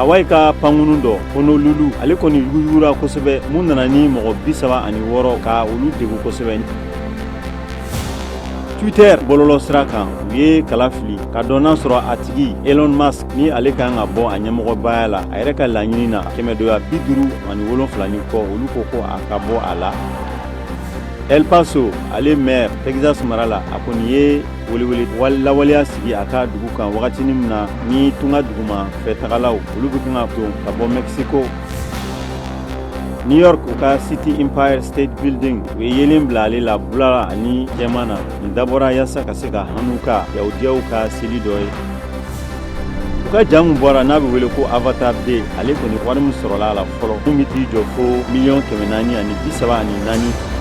Hawaii ka pankurun dɔ Honolulu, ale kɔni yuguyugura kosɛbɛ, mun nana ni mɔgɔ 36 ka olu degun kosɛbɛ. Twitter bɔlɔlɔ sira kan, u ye kala fili ka dɔn n'a sɔrɔ a tigi Elon Musk ni ale kan ka bɔ a ɲɛmɔgɔbaya la. A yɛrɛ ka laɲini na, kɛmɛdoya 57 ni kɔ, olu ko ko a ka bɔ a la. El Paso, ale maire Texas mara la, a kɔni ye welewele lawaleya sigi a ka dugu kan wagatinin min na ni tunga duguma fɛtagalaw olu bɛ kan ka don ka bɔ Mexico. New York, u ka City Empire State Building, u ye yelen bila ale la bula ani jɛman na. Nin dabɔra yaasa ka se ka Hanuka, yahudiyaw ka seli dɔ ye. U ka ja min bɔra n'a bɛ wele ko Avatar 2, ale kɔni wari min sɔrɔla a la fɔlɔ, mun bɛ t'i jɔ fo 434 miliyɔn.